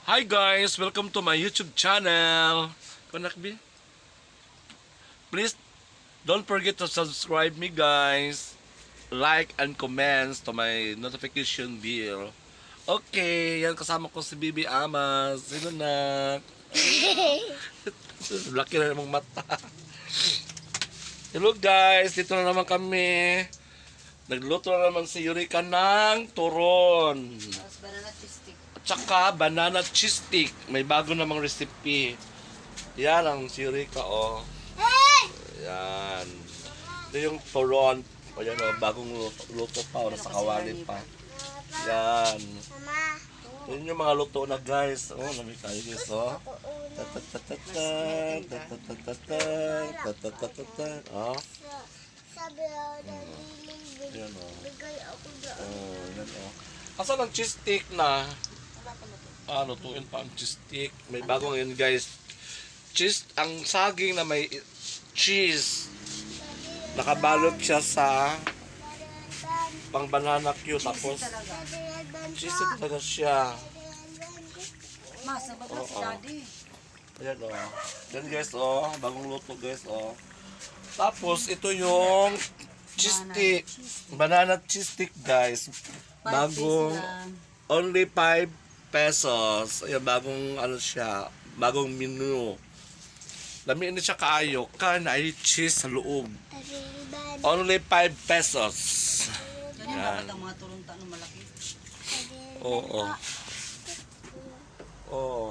Hi guys! Welcome to my YouTube channel. Kunak B. Please don't forget to subscribe me, guys. Like and comments to my notification bell. Okay, yan, kasama ko si Bibi Amas. Sino na? Laki na namang mata. Hello guys, dito na naman kami. Nagluto na naman si Eureka ng turon. Tapos banana cheese stick. At saka banana cheese stick. May bago namang recipe. Yan ang si Eureka, oh. Yan. Ito yung turon. O yan, oh, bagong luto, luto pa. O, nasa kawali pa. Yan. Mama, Yan yung mga luto na, guys. Oh, lami tayo, guys, oh. Ta-ta-ta-ta-ta, ta-ta-ta-ta-ta, ta-ta-ta-ta-ta. Oh, sabi ako naliling, yan, oh. bigay ako doon. Oh, yan, oh. Asan ang cheese stick na? Wala pa luto. Ah, lutuin pa ang cheese stick. May bago ngayon, guys. Cheese, ang saging na may cheese. Nakabalot siya sa pang banana cue. Tapos, Talaga. cheesy talaga siya. Mas, nababag si Oo. daddy. Ayan, oh. Yan guys, oh. Bagong luto, guys, oh. Tapos, ito yung cheese stick. Banana cheese stick, guys. Five Bagong, piece lang. only 5 pesos. Ayan, bagong ano siya, bagong menu. Lami ni siya kaayo, kan ay cheese sa loob. Only 5 pesos. Ganyan dapat ang mga turunta ng malaki. Oo. Oo.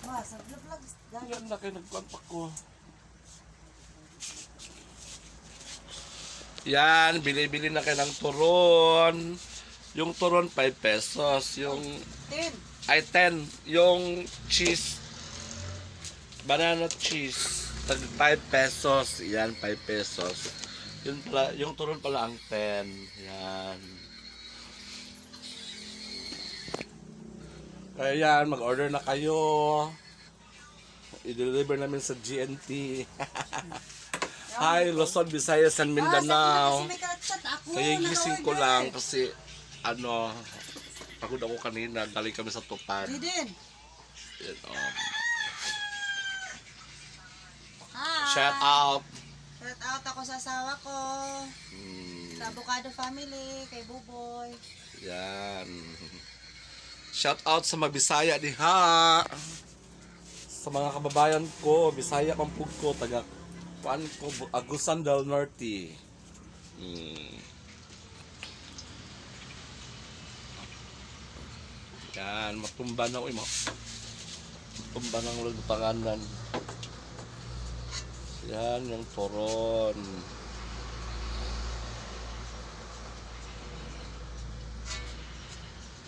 Mas, nag-vlog. Daddy. Yan na kayo nagkontak ko. Yan, bili-bili na kayo ng turon. Yung turon 5 pesos, yung 10. ay 10, yung cheese, banana cheese, tag 5 pesos. Yan, 5 pesos. Yun pala, yung turon pala ang 10. Yan. Kaya yan, mag-order na kayo. I-deliver namin sa GNT. Hi, Luzon, Visayas, and Mindanao. Kasi may kalat-chat ako. Kaya gising ko nag-order. lang kasi ano, pagod ako kanina, galing kami sa tupad. Jaden. Yan, oh. Hi. Shout out. Shout out ako sa asawa ko. Sa Avocado family, kay Buboy. Yan. Shout out sa mga Bisaya diha. Sa mga kababayan ko, Bisaya pampug ko, taga kuan ko, Agusan del Norte. Yan, matumba na uy, matumba ng lutanganan. Yan, yung toron.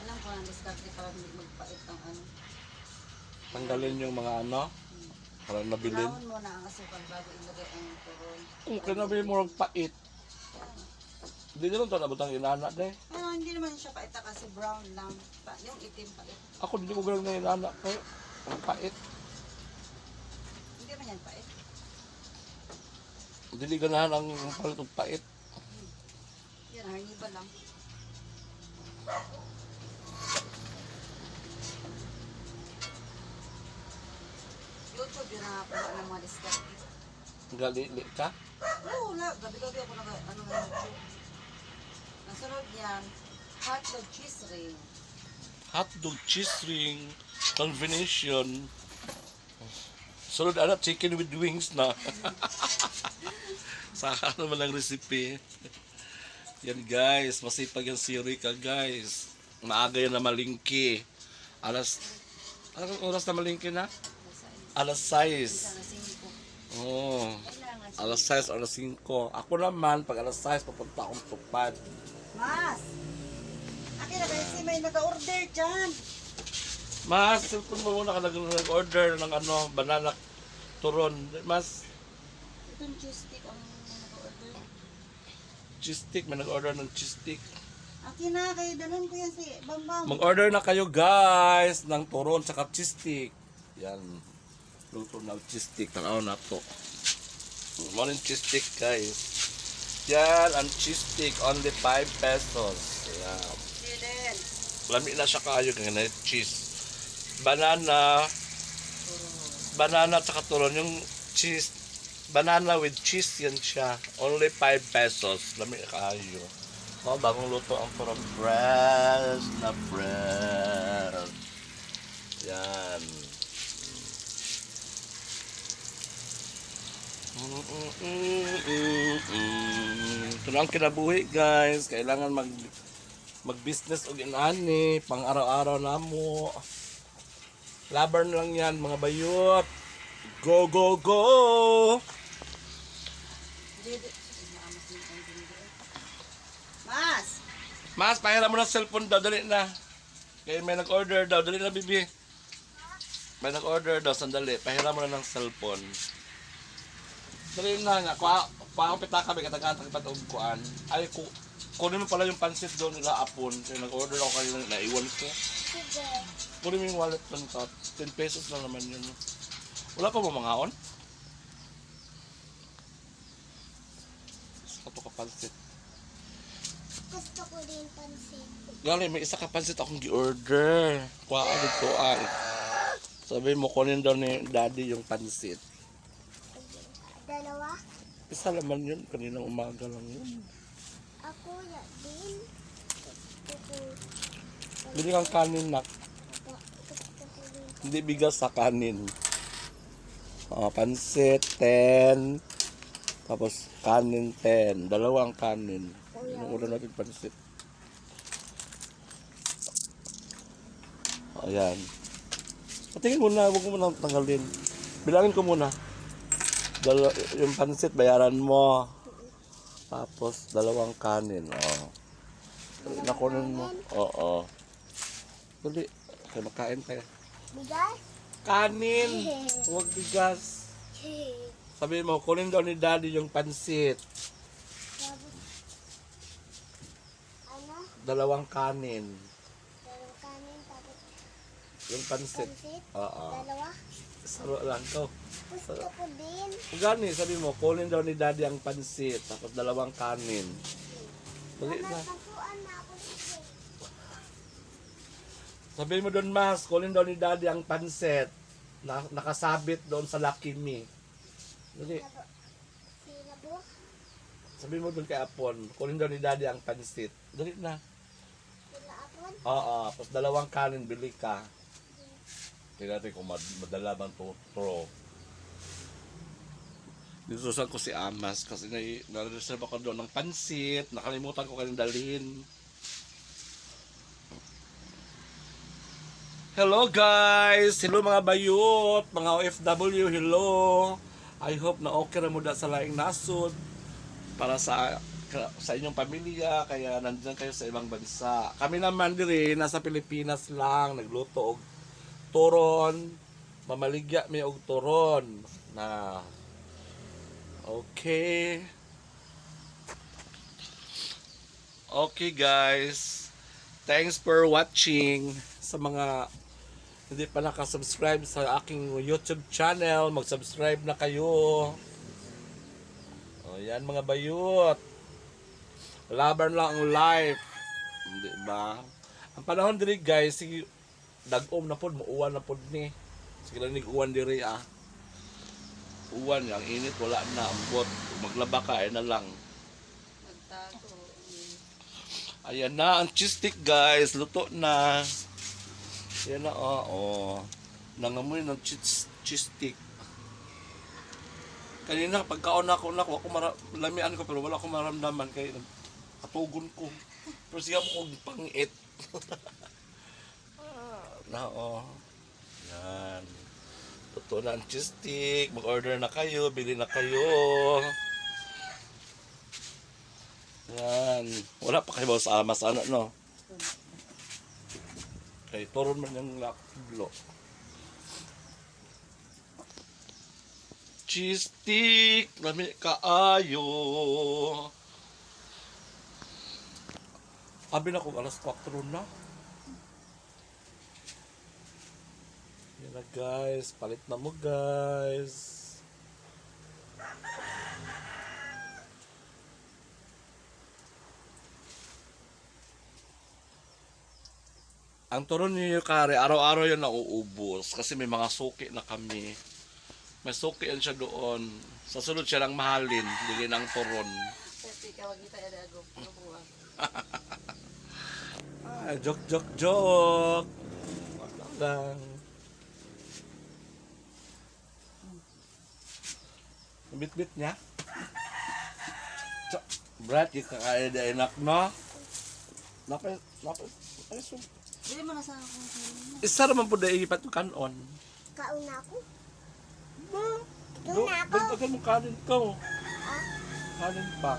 Alam ko ang diskarte para magpait ang ano. Tanggalin yung mga ano, para nabilin. Tulawon muna ang asukal bago ilagay ang turon. Okay na ba yung murag pait? Hindi naman ito nabot ang inana de. Ano, hindi naman siya pait ah, kasi brown lang. Pa, yung itim pait. Ako hindi ko ganun na inana kay ang pait. Hindi naman yan pait. Hindi ganahan ang palit og pait. Yan, harniba lang. YouTube yun nakakuha ng mga diskarte. Galili ka. Oo, wala. Gabi-gabi ako nag, ano, ng YouTube. Ang sunod niyan, hotdog cheese ring. Hotdog cheese ring combination. Sunod ana, chicken with wings na. Saka naman ang recipe. Yan guys, masipag yan si Eureka, guys. Maaga yan na malingki. Alas, anong oras na malingki na? Alas 6. Sana singko. Oo. Kailangan. Alas 6, alas 5. Ako naman, pag alas 6, papunta akong tupad. Mas! Akin na kasi may nag-order dyan. Mas, cellphone mo muna ka nag-order ng ano, banana turon. Mas, Itong cheese stick ang nag-order. Cheese stick, may nag-order ng cheese stick. Akin na, kayo dalhan ko yan si Bambam. Mag-order na kayo guys ng turon tsaka cheese stick. Yan. Luto na cheese stick. Tanaw na to. Morning cheese stick, guys. Yan, ang cheese stick. Only 5 pesos. Yan. Dylan. Lami na siya kaayo kay na cheese. Banana, banana at saka turon yung cheese, banana with cheese yan siya. Only 5 pesos. Lami kaayo. Oh, bagong luto ang turon, fresh na fresh. Yan. Ito na ang kinabuhi, guys. Kailangan mag-business og inani pang araw-araw namo. Laban lang yan, mga bayot. Go, go, go! Dili. Naamas ni ang dili. Mas! Mas, pahiram mo ng cellphone daw. Dali na. Kaya may nag-order daw. Dali na, bibi. May nag-order daw. Sandali. Pahiram mo na ng cellphone. Dali na nga. Kuha, kuha akong pitaka. May katagaan takipat og kuan. Ay, kunin mo pala yung pansit doon nila apon. Kaya nag-order ako kanina. Naiwan ko. Sige. Kunin mo yung wallet doon ka. 10 pesos lang naman yun. Wala pa mo mga on? Isa ka to ka pansit. Gusto ko din pansit. Gali, may isa ka pansit akong gi-order. Kuha ka dito ay. Sabi mo, kunin daw ni daddy yung pansit. Dalawa. Isa naman yun. Kaninang umaga lang yun. Ako ya din. Gusto ko. Bili kang kanin na. Gusto ko din. Hindi bigas sa kanin. Oh, pansit, 10. Tapos kanin, 10. Dalawang kanin. Yung ulam natin pansit. Ayan. Patingin muna, huwag mo muna tanggalin. Bilangin ko muna. Yung pansit, bayaran mo. Tapos, dalawang kanin. Oh. Nakunin mo. Oo. Dali. Kaya makain tayo. Bigas? Kanin! Huwag bigas. Sabi mo, kunin daw ni daddy yung pansit. Tapos, ano? Dalawang kanin. Dalawang kanin, tapos Yung pansit. pansit. Oo. Dalawa. Saro lang to. Gusto ko din. Kung gani, sabi mo, kunin daw ni daddy ang pansit. Tapos dalawang kanin. Dali Mama, na. pasuan na ako sige. Sabi mo doon, Mas, kunin daw ni daddy ang pansit. Nakasabit doon sa Lucky Me. Dali. Sila po? Sabi mo doon kay Apon, kunin daw ni daddy ang pansit. Dali na. Sila apon? Oo, tapos dalawang kanin, bili ka. Tingnan natin kung madala bang totro. Nilususan ko si Amas kasi na-reserve ako doon ng pansit. Nakalimutan ko kayong dalhin. Hello guys! Hello mga bayot, mga OFW, hello! I hope na okay ra mo da sa laing nasod para sa inyong pamilya, kaya nandiyan kayo sa ibang bansa. Kami naman diri nasa Pilipinas lang, nagluto og turon, mamaligya mi og turon na. Okay. Okay guys. Thanks for watching. Sa mga hindi pa nakasubscribe sa aking YouTube channel, mag-subscribe na kayo. O yan mga bayot. Laban lang ang life. Hindi ba? Ang panahon diri guys, sige, dag-om na pod, muuwan na pod ni. Sige lang uwan diri ah. Uwan, ang init wala na, ambot. Maglaba ka ay na lang. Nagtago. Ayan na ang cheese stick guys, luto na. Ayan na, oh, oh. Nangamoy ng cheese stick. Kanina pagkaon ako na ako lamian ko pero wala akong maramdaman kay katugon ko. Pero siya mo kong pangit. Na oh. Yan. Totoo na ang cheese stick. Mag-order na kayo, bili na kayo. Yan. Wala pa kayo sa amas ano no. Kay turon man yung laklo. Cheese stick, lami kaayo. Abi na kung alas 4 na. Yan na guys, palit na mo guys. Ang turon ni Yukari, araw-araw yun nauubos kasi may mga suki na kami. May suki yan siya doon. Sa sunod siya lang mahalin, dili ng turon. Kasi ka magita ya dago. Kuha. Ah, joke, joke, joke. Wala lang. Bit-bit niya. Tsa, Brad, di ka kaya na inak, no? Napay, napay, ay, so, Dili mo na sa akong mo. isa naman po dahil ipat yung kanon. Kauna ako. Ba? Ikaw na ako. Dagdagan mo kanin ko. Ah, Kanin pa.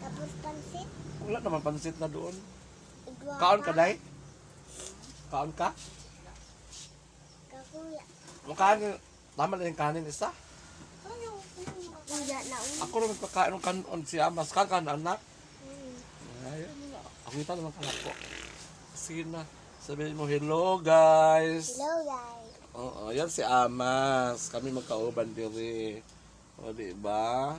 tapos pansit. Wala naman pansit na doon. Igwa Kaon ka, day? Kaon ka? Kakuya. Ang kanin, tama na yung kanin isa. Kuya na ulo. Ako rin magpakain ng kanon siya. Mas kakan, anak. Ayun na. Ang kita naman kanak ko. Sige na. Sabihin mo, "Hello guys." Hello guys. Oo, yan si Amas. Kami magkauban diri. O, di ba?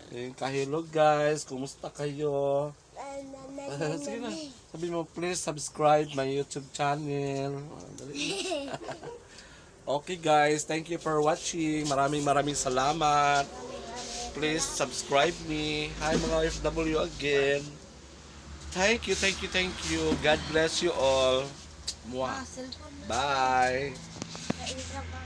Yung ka-hello guys. Kumusta kayo? Ah, na, na, na, Sige na, na. Sabihin mo, "Please subscribe my YouTube channel." O, dali na. Okay guys, thank you for watching. Maraming maraming salamat. Please subscribe me. Hi mga OFW again. Thank you, thank you, thank you. God bless you all. Mwah. Ah, cellphone. Bye. Kaisa pa.